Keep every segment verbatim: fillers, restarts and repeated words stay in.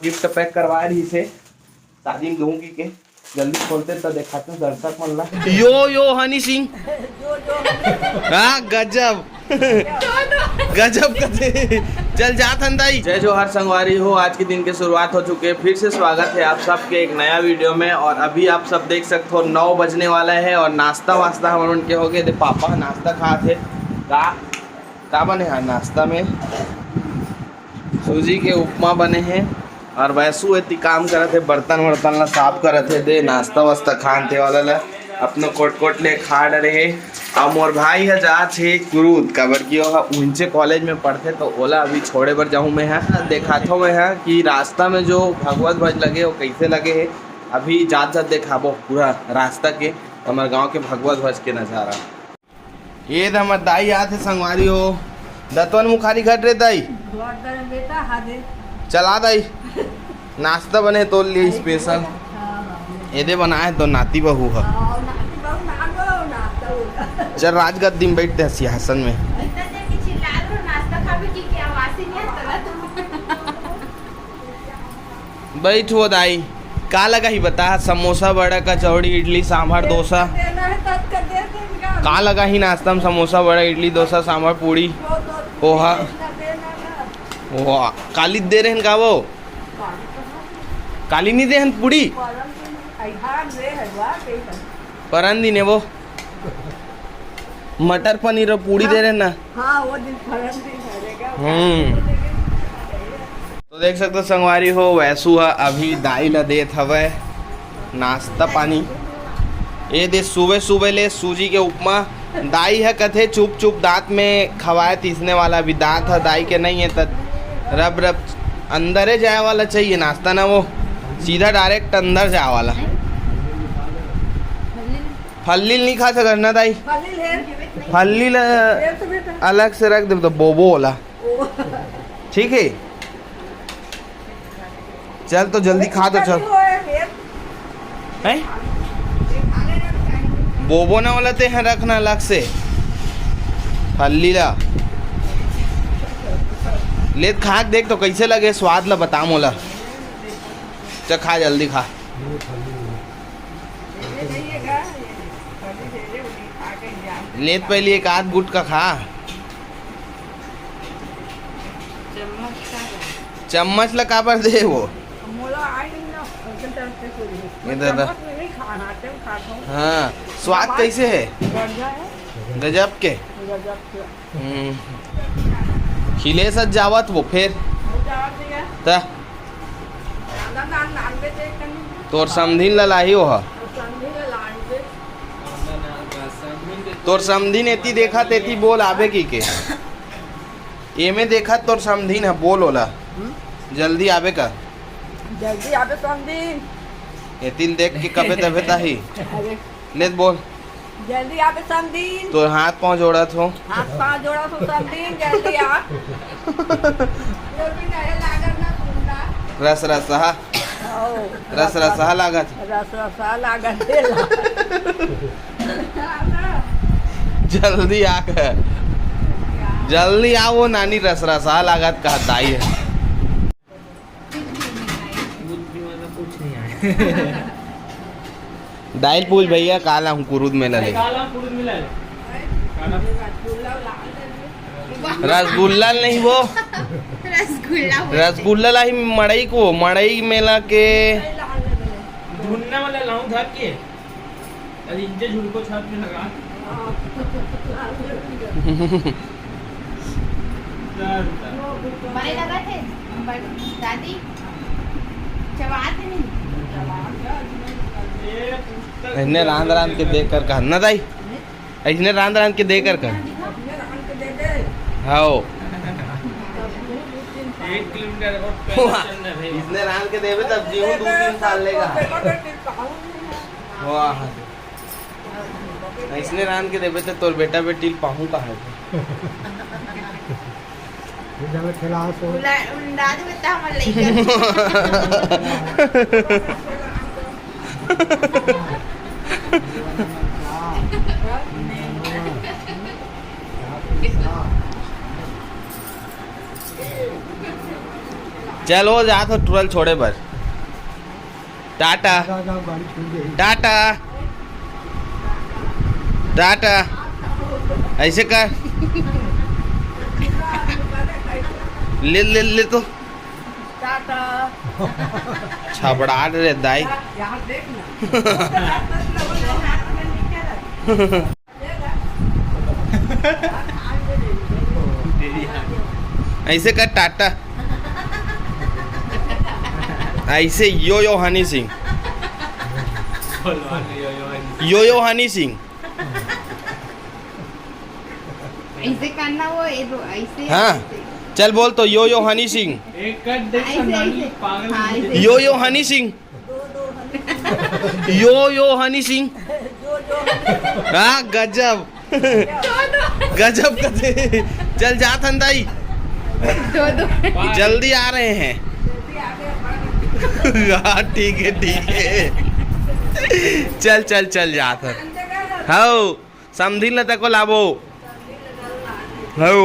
Gift pack करवाए रहिस हे शादी में दूंगी के। जल्दी खोलते त देखाते दर्शक मन ला। यो यो हनी सिंह। हाँ, गजब। गजब कथे। चल जात हन दाई। जय जोहार संगवारी हो, आज के दिन के शुरुआत हो चुके हे। फिर से स्वागत है आप सबके एक नया वीडियो में। और अभी आप सब देख सकते हो नौ बजने वाला है और नाश्ता वास्ता हमन के हो गए। दे पापा नाश्ता खात हे। का का बने हे नाश्ता में? सूजी के उपमा बने हे। और वैसू एती काम करत हे, बर्तन वर्तन ला साफ करत हे। दे नाश्ता वास्ता खान ते वाला ला अपनो कोट कोट ले खा डरे हे। और मोर भाई ह जात हे कुरूद, काबर कि ओह उंचे कॉलेज में पढ़थे, तो ओला अभी छोड़े बर जाहूँ मैं ह। देखाथो मैं ह कि रास्ता में जो भगवत ध्वज लगे, वो कैसे लगे हे। अभी जात जात देखाबो पूरा रास्ता के, हमर गांव के भगवत ध्वज के नजारा। ये दे हमर दाई आत हे संगवारी हो। दतवन मुखारी घट रे दाई। घर दे बेटा, हा दे। चला दाई। नाश्ता बने तोर लिए स्पेशल। हाँ, हाँ। एदे बनाए तो नाती बहू ह। हाँ, नाती बहू ना दो, नाश्ता होगा। चल राजगद्दी में बैठते हैं सिंहासन में। इतना देर की चिल्ला रहे हो, नाश्ता खा भी की क्या आवाज ही नहीं आता ना तुम। बैठ वो दाई, का लगा ही बता, समोसा, बड़ा, कचौड़ी, इडली, सांभर, डोसा? देना है तब कर दे देंगे। का लगा ही नाश्ता में समोसा, बड़ा, इडली, डोसा, सांभर, पूड़ी, पोहा? पोहा। काली दे रहे हैं का वो? काली नहीं दे हैं पूड़ी? परन दिन है वो। मटर पनीर और पूड़ी दे रहे ना। हाँ, वो दिन फरन दिन भरेगा। हम्म। तो देख सकते हो संगवारी हो, वैसू ह अभी दाई ला देत हवय नाश्ता पानी। ये दे सुबह सुबह ले सूजी के उपमा। दाई ह कथे चुप चुप दांत में खवाए तीसने वाला, अभी दांत ह दाई के नहीं है, त रब रब अंदरे जाए वाला चाहिए नाश्ता ना, वो सीधा डायरेक्ट अंदर जाए वाला। फल्ली ल नहीं खा सकत ना दाई। फल्ली ले। फल्ली ल ले तो बेटा। अलग से रख दे तो बोबो वाला। ओ। ठीक है, चल तो जल्दी खा तो चल। फल्ली होए, ले। हैं? बोबो ना वाला ते हैं रखना अलग से। फल्ली ला ले खा के देख तो कैसे लगे, स्वाद ला बता मोला। चल खा, जल्दी खा। ले तो पहले एक आध गुटका खा। चम्मच ला काबर दे वो? ये दादा। हाँ, स्वाद कैसे है? गजब के। हम्म। खिले सज जावत वो फेर। त तोर समधिन ला लाही ओहा। तोर समधिन एती देखा तेती बोल आबे की के। एमे देखा तोर समधिन ह, बोल ओला। जल्दी आबे का। जल्दी आबे समधिन। एतिल देख के कबे तबे ताही। अरे। लेत बोल। जल्दी आ बे समधिन। तोर हाथ पाँव जोड़त हो। हाथ पाँव जोड़त हो समधिन, जल्दी आ। जल्दी नहीं लागत ना सुनना। रस रसहा। ओ, रस रसहा लागत। रस रसहा लागत हे ला। जल्दी आ के। जल्दी आ वो नानी, रस रसहा लागत कहत हे। कुछ भी, मतलब, कुछ नहीं आया। दाई ल पूछ भैया, का लाहूँ कुरुद मेला ले? का लाहूँ कुरुद मेला ले? रसगुल्ला नहीं वो। रसगुल्ला बोलते। रसगुल्ला लाही मड़ई को, मड़ई मेला के। धुन्ना वाला लाहूँ धर के। अरे, इनके झुलको छत में लगा। बड़े लगा थे, बड़-, दादी, चबाते नहीं। इसने रांध रांध के देख कर कहा, ना दाई? इसने रांध रांध के देख कर कहा। हाँ। एक किलोमीटर और पैदल वाह। चलना है भाई। इसने रांध के देवे तब जीव दो तीन साल लेगा। वाह। अइसने रांध के देबे त तोर बेटा बेटी ल पाहूं कहां? ये जब खिलास हो। उला-, उंडा देबे त हमर लइका। चल, वो जात हो टुरा ल छोड़े बर। टाटा। गाड़ी छूट गई। टाटा। टाटा। ऐसे कर। ले, ले, ले तो। टाटा। छबड़ा रे दाई। यार, देख ना। ऐसे कर टाटा। ऐसे यो यो हनी सिंह। यो यो हनी सिंह। ऐसे करना वो, ये दो, ऐसे, हाँ। ऐसे। चल बोल तो, यो यो हनी सिंह। एक कर देख ऐसे, ना, ऐसे। पागल हाँ, हो ऐसे। यो यो हनी सिंह। यो यो हनी सिंह। हाँ, गजब। गजब कथे। चल जात हन दाई। दो, दो। जल्दी आ रहे हैं। हाँ, ठीक है, ठीक है। चल, चल, चल जात हन। हव, समधिन ल तको लाबो। हव।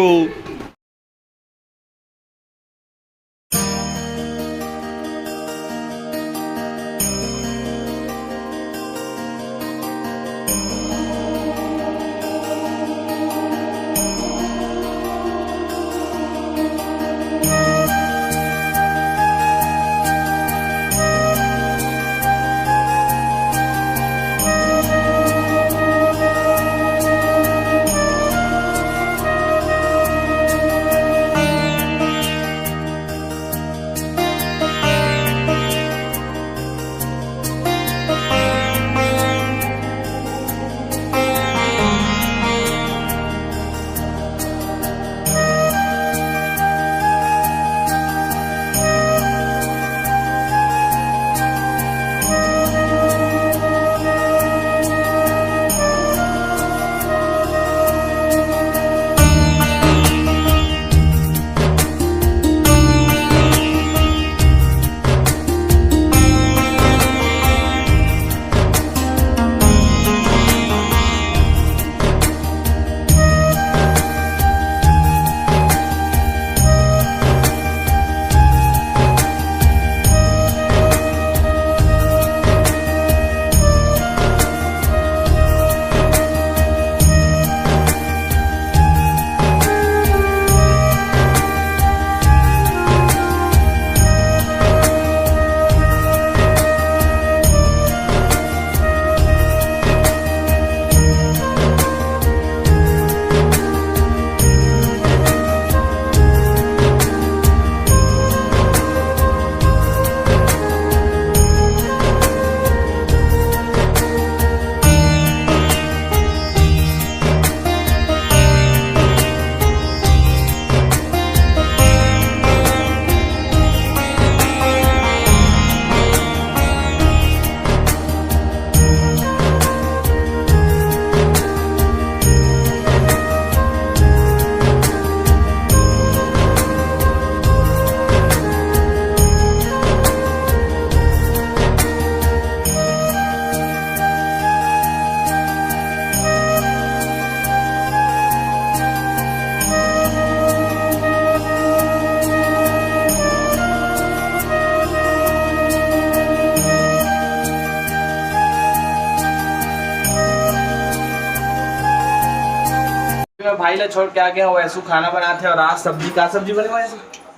मैं भाई ला छोड़ के आ गया हूँ, वैसू खाना बनाते हैं। और आज सब्जी, का सब्जी बने हुआ है?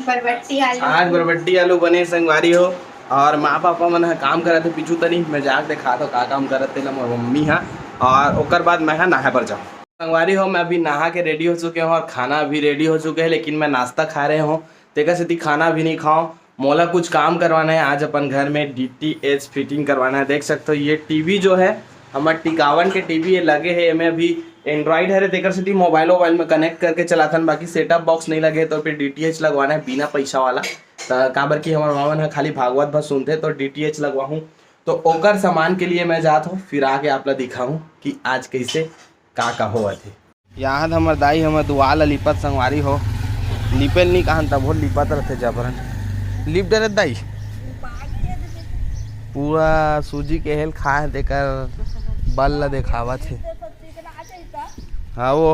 बरबट्टी आलू। आज बरबट्टी आलू बने, संगवारी हो। और माँ पापा मन ह काम करत हे पीछू तनी, मैं जाके देखा तो का काम करत तेला मोर मम्मी हा। और ओकर बाद मैं हा नहाए बर जाऊँ। संगवारी हो, मैं अभी नहा के रेडी हो चुके हूँ और खाना भी रेडी हो चुके हैं, लेकिन मैं नाश्ता खा रहे हूँ, तेकर सेती खाना भी नहीं खाओ। मोला कुछ काम करवाना है आज अपन घर में, डीटीएच फिटिंग करवाना है। देख सकते हो ये टीवी जो है हमर टिकावन के टीवी ये लगे है, एमे अभी एंड्रॉइड हरे, तेकर सेती मोबाइल वोबाइल में कनेक्ट करके चलाथन, बाकी सेटअप बॉक्स नहीं लगे, तो फिर डीटीएच लगवाना है बिना पैसा वाला। त काबर कि हमर मामन ह खाली भागवत भर सुनथे, तो डीटीएच लगवाहूँ। तो ओकर सामान के लिए मैं जात हूँ, फिर आके आप ला दिखाहूँ कि आज कैसे का का होवत हे। यहाँ त हमर दाई हमर दुआर ला लिपत, संगवारी हो, लिपे ल नी कहन तभो लिपत रथे जबरन। लिप डरत दाई, पूरा सूजी के हेल खाए तेकर बल ला देखावत हे। हाँ वो।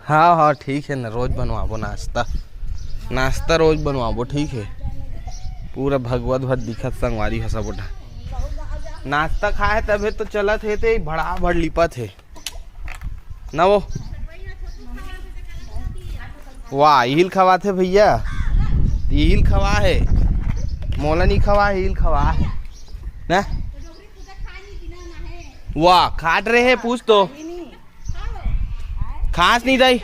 हाँ हाँ, ठीक है ना, रोज बनवाबो नाश्ता। नाश्ता रोज बनवाबो, ठीक है। पूरा भगवत भर दिखत संगवारी ह सब उठा। नाश्ता खाए तभे तो चलत हे, ते बड़ा भर लिपत हे ना वो। वाह, इहिल खवाथे भैया, इहिल खवा है, मोला नहीं खवा है, इहिल खवा है ना। वाह, खाट रहे हैं, पूछ तो। खास नहीं दाई,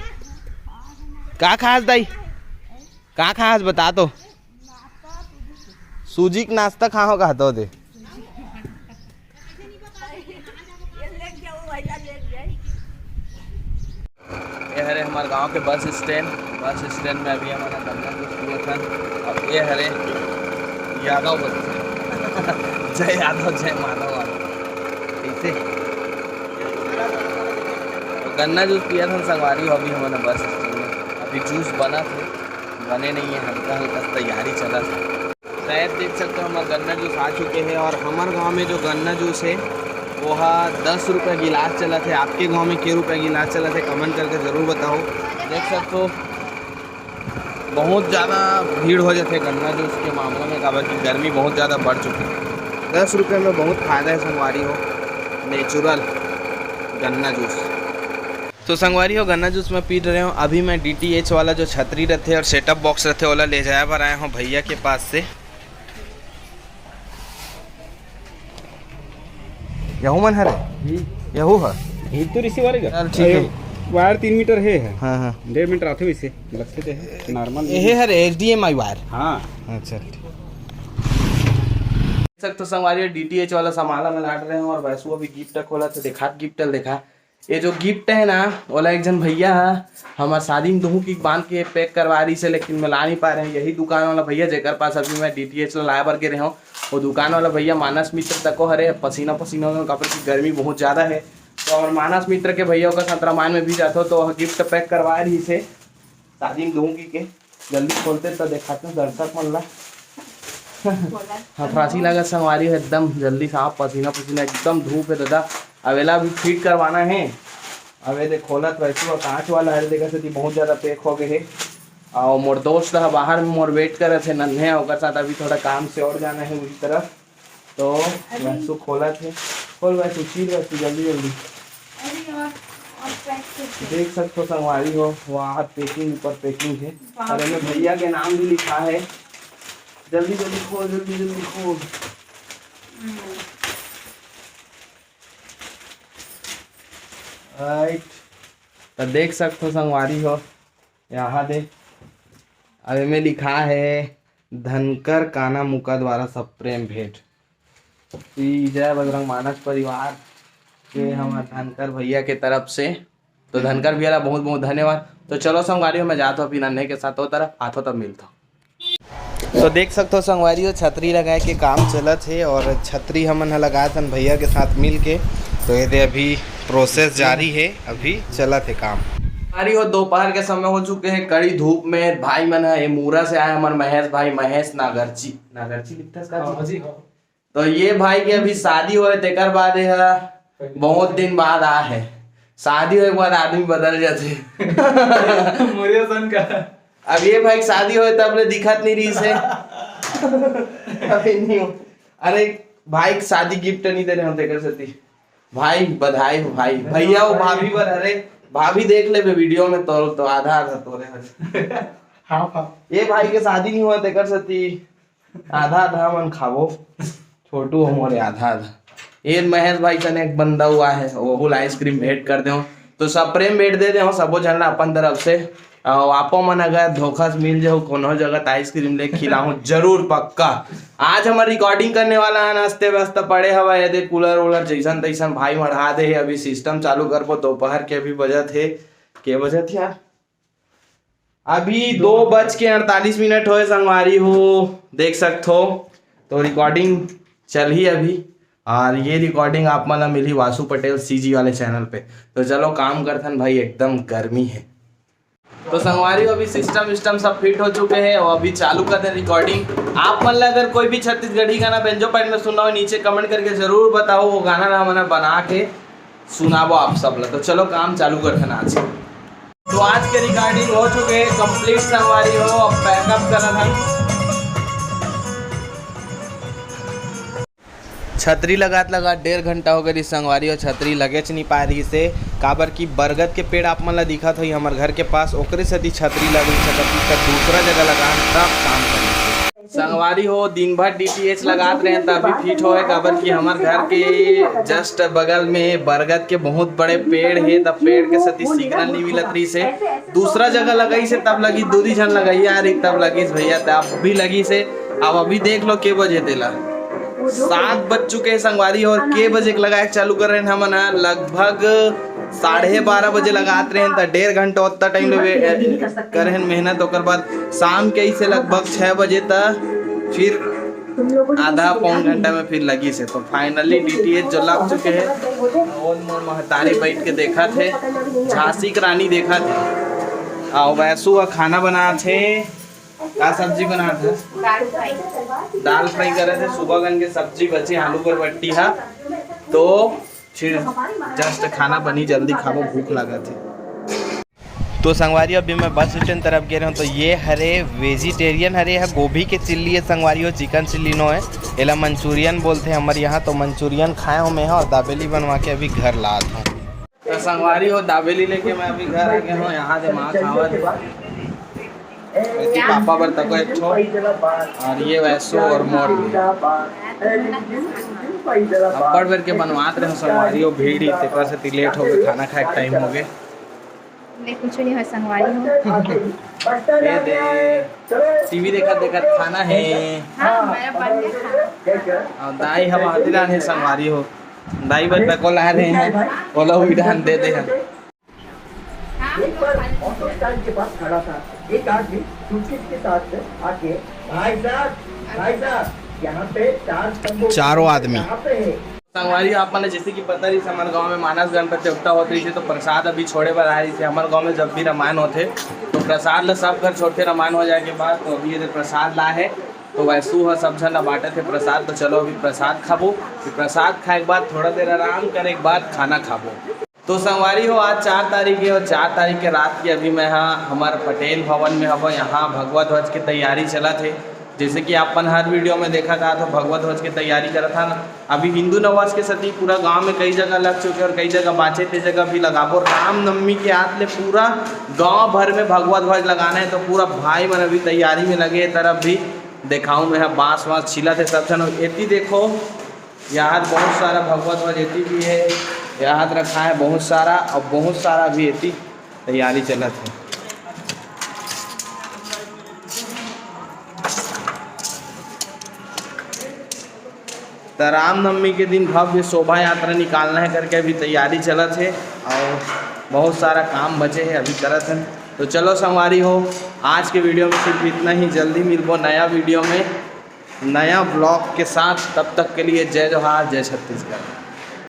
का खास दाई, का खास बता तो। सूजी के नाश्ता खाहो कहत हो दे। ये हरे हमार गांव के बस स्टैंड। बस स्टैंड में अभी हमन ह गन्ना जूस पियत हन। और ये हरे यादव बच्चे। जय यादव, जय माधव वाला। कैसे? तो गन्ना जूस पियत हन संगवारी हो, अभी हमन ह बस स्टैंड में। अभी जूस बनत हे, बने नहीं है, हल्का हल्का तैयारी चलत है। शायद देख सकते हो, हमार गन्ना जूस आ चुके हैं। और हमार गांव में जो गन्ना जूस है, वो हा दस रुपये गिलास चलत है। आपके गांव में के रुपये गिलास चलत है, कमेंट करके ज़रूर बताओ। देख सकते हो, बहुत ज़्यादा भीड़ हो जाते गन्ना जूस के मामला में, काबर कि गर्मी बहुत ज़्यादा बढ़ चुकी है। दस रुपये में बहुत फ़ायदा है संगवारी हो, नेचुरल गन्ना जूस। तो संगवारी हो, गन्ना जूस मैं पी रहे हूँ। अभी मैं डीटीएच वाला जो छतरी रहते और सेटअप बॉक्स रहते, ओला ले जाए बर आया हूँ भैया के पास से। यहू मन हरे? यहू ह? ये तो रिसीवर है। चल, ठीक है। वायर तीन मीटर है, है। हाँ, हाँ। डेढ़ मीटर आते वैसे लगते तो है, नॉर्मल ये हर एचडीएमआई वायर। हाँ। अच्छा, ठीक। देख सकते हो संगवारी, डीटीएच वाला सामान ला मैं लाट रहे हूँ और वैसू अभी गिफ्ट खोला तो देखा, गिफ्ट देखा। ये जो गिफ्ट है ना, ओला एक झन भैया ह हमार शादी में दुहू की बांध के पैक करवा रही से, लेकिन मैं ला नहीं पा रहे हैं। यही दुकान वाला भैया जेकर पास अभी मैं डीटीएच ला लाए बर गे रहे हूँ, वो दुकान वाला भैया मानस मित्र तको हरे, पसीना पसीना हो गए, काबर कि गर्मी बहुत ज़्यादा है। तो हमार मानस मित्र के भैया ओकर साथ रामायण में भी जाते हो, तो गिफ्ट पैक करवा रही से शादी में दुहू की के। जल्दी खोलते तो दिखाते हैं दर्शक मन ला। हाँ, फांसी लगा संगवारी हो एकदम, जल्दी साफ पसीना पसीना, एकदम धूप है दादा। अब एला भी फिट करवाना है। अब ये देख खोलत वैसे वो कांच वाला है, देखा सती बहुत ज़्यादा पैक हो गए है। और मोर दोस्त ह बाहर में मोर वेट करत है नन्हे, ओकर साथ अभी थोड़ा काम से और जाना है उसी तरफ। तो अरे। वैसू खोलत है। खोल वैसू, चीर वैसू, जल्दी जल्दी। अरे और, और पैक करके। देख सकते हो संगवारी हो, वहाँ पैकिंग ऊपर पैकिंग है। बाप और इनमें रे। भैया के नाम भी लिखा है। जल्दी जल्दी खोल, जल्दी जल्दी खोल। हम्म। राइट, तो देख सकते हो संगवारी हो, यहाँ दे। अब एमे लिखा है, धनकर काना मुका द्वारा सप्रेम भेंट। श्री जय बजरंग मानस परिवार के हमार धनकर भैया के तरफ से। तो धनकर भैया ला बहुत बहुत धन्यवाद। तो चलो संगवारी हो, मैं जात हूँ अपनी नन्हे के साथ वो तरफ, आथो तब मिलता हूँ। तो देख सकते हो संगवारी हो, छतरी लगाए के काम चलत हे और छतरी हमन ह लगाए थन भैया के साथ मिल के। तो ये दे अभी प्रोसेस जारी है, अभी चलत है काम। संगवारी हो, दोपहर के समय हो चुके हैं, कड़ी धूप में भाई मन ह, ये मूरा से आए हमार महेश भाई, महेश नागरची, नागरची लिखता है इसका? हाँ जी, हाँ। तो ये भाई के अभी शादी होए, तेकर बाद ये ह बहुत दिन बाद आ है। शादी होए के बाद आदमी बदल जाते। मोरिया सन का। अब ये भाई के शादी होए तब ले दिखत नहीं रही से। अभी नहीं हो। अरे भाई के शादी गिफ्ट नहीं दे रहे हम तेकर सती। भाई बधाई हो भाई। भैया वो भाभी बर, अरे भाभी देख लेबे वीडियो में तो, तो आधा आधा तोरे हर। हाँ, हाँ। ये भाई के शादी नहीं हुआ तेकर सती। आधा आधा हमन खाबो, छोटू हो मोरे आधा आधा। ये महेश भाई कने एक बंदा हुआ है, वो ला आइसक्रीम भेंट कर दे हो, तो सप्रेम भेंट दे दे हो सबो झन ला अपन तरफ से। और आपो मन अगर धोखा से मिल जाओ कोनो जगह, तो आइसक्रीम ले खिलाऊं जरूर, पक्का। आज हमार रिकॉर्डिंग करने वाला है, नस्ते व्यस्त पड़े हवा, ये दे कूलर वूलर जैसन तैसन भाई मढ़ा दे है। अभी सिस्टम चालू करबो, दोपहर के अभी बजत है, के बजत है यार? अभी दो बज के अड़तालीस मिनट होए संगवारी हो, देख सकत हो। तो रिकॉर्डिंग चलही अभी, और ये रिकॉर्डिंग आप मन ला मिलही वासु पटेल सीजी वाले चैनल पे। तो चलो काम करथन भाई, एकदम गर्मी है। तो संगवारी हो, अभी सिस्टम विस्टम सब फिट हो चुके हैं और अभी चालू कर दे रिकॉर्डिंग। आप मन ला अगर कोई भी छत्तीसगढ़ी गाना बेंजो पैड में सुनना हो, नीचे कमेंट करके जरूर बताओ, वो गाना ला हमन बना के सुनाबो आप सब ला। तो चलो काम चालू करथन आज। तो आज के रिकॉर्डिंग हो चुके हे कंप्लीट संगवारी हो, अब पैकअप करत हन। छतरी लगात लगात डेढ़ घंटा हो गए रिहिस संगवारी हो, छतरी लगेच नहीं पाए रहिस हे, काबर कि बरगद के पेड़ आप मन ला दिखत होही हमर घर के पास, ओकरे सेती छतरी लग नहीं सकत रहिस, त दूसरा जगह लगान तब काम करिस। संगवारी हो, दिन भर डीटीएच लगात रहे त अभी फिट होए, काबर कि हमर घर के जस्ट बगल में बरगद के बहुत बड़े पेड़ हे, त पेड़ के सेती सिग्नल नहीं मिलत रहिस हे। दूसरा जगह लगाइस हे तब लगिस, दू दी झन लगाइया रही तब लगिस भैया, त अब भी लगिस हे। अब अभी देख लो के बजे तेला, सात बज चुके हे संगवारी हो, और के बजे के लगाए के चालू करे हन हमन ह, लगभग साढ़े बारह बजे लगात रहे हन, त डेढ़ घंटा ओतना टाइम ले वे-, करे हन मेहनत। ओकर बाद शाम के अइसे लगभग छः बजे त फिर आधा पौन घंटा में फिर लगिस हे। तो फाइनली डीटीएच जो लग चुके हे, ओन मोर महतारी बैठ के देखत हे, झांसी के रानी देखत हे, अउ वैसू ह खाना बनात हे। का सब्जी बनात हे? दाल फ्राई। दाल फ्राई करत हे। सुबह कन के सब्जी बचे आलू बरबट्टी हा, तो फिर जस्ट खाना बनी, जल्दी खाबो, भूख लागत हे। तो संगवारी, अभी मैं बस स्टैंड तरफ गे रहे हूँ, तो ये हरे वेजिटेरियन हरे, ये गोभी के चिल्ली हे संगवारी हो, चिकन चिल्ली नो हे, एला मंचूरियन बोलथे हमर यहाँ। तो मंचूरियन खाए हूँ मैं ह, और दाबेली बनवा के अभी घर लात हूँ। तो संगवारी हो, दाबेली लेके मैं अभी घर आ गया हूँ। यहाँ दे माँ खावत हे। एती पापा बर तको एक ठो, और ये वैसो और मोर लिए। अब्बड़ बेर के बनवात रहे संगवारी हो, भीड़ ही तेकर सेती लेट हो गए, खाना खाए के टाइम हो गए। ले कुछ नहीं हो संगवारी हो। ये दे, टीवी देखत देखत खाना हे। हाँ, हमारा बन गया खाना। और दाई हम आते जान हे संगवारी हो, दाई बर तको ला रहे हैं, ओला भी डाल दे दे हम। एक बार ऑटो स्टैंड के पास खड़ा था एक आदमी सूटकेस के साथ आके, "भाई साहब, भाई साहब, यहाँ पे चार तंबू चारों आदमी। कहाँ पे है?" संगवारी, आप मन जैसे कि पता रही, हमारे गांव में मानस गणपति देवता होत रही थे, तो प्रसाद अभी छोड़े बर आ रही थे। हमारे गांव में जब भी रामायण होते, तो प्रसाद ला सब घर छोड़ के रामायण हो जाए के बाद, तो अभी ये प्रसाद ला है, तो वैसू ह सब झन ला बांटे थे प्रसाद। तो चलो अभी प्रसाद खाबो, फिर प्रसाद खाए के बाद थोड़ा देर आराम करे के बाद खाना खाबो। तो संगवारी हो, आज चार तारीख है और चार तारीख के रात के अभी मैं हा हमर पटेल भवन में हवो। यहाँ भगवा ध्वज के तैयारी चलत हे। जैसे कि आप मन हर वीडियो में देखा था, तो भगवा ध्वज के तैयारी करत हा ना। अभी हिंदू नवाज के सेती पूरा गांव में कई जगह लग चुके और कई जगह बांचे, ते जगह भी लगाबो। रामनवमी के आत ले पूरा गांव भर में भगवा ध्वज लगाना है, तो पूरा भाई मन अभी तैयारी में लगे हे। तरफ भी देखाऊं मैं हा, बांस वांस छीलत हे सब झन। एती देखो, यहाँ बहुत सारा भगवा ध्वज एती भी है, यहाँ रखा है बहुत सारा, और बहुत सारा भी एती तैयारी चलत है। त रामनवमी के दिन भव्य शोभा यात्रा निकालना है करके अभी तैयारी चलत है, और बहुत सारा काम बचे है, अभी करत हैं। तो चलो संगवारी हो, आज के वीडियो में सिर्फ इतना ही। जल्दी मिलबो नया वीडियो में, नया व्लॉग के साथ। तब तक के लिए जय जोहार, जय छत्तीसगढ़।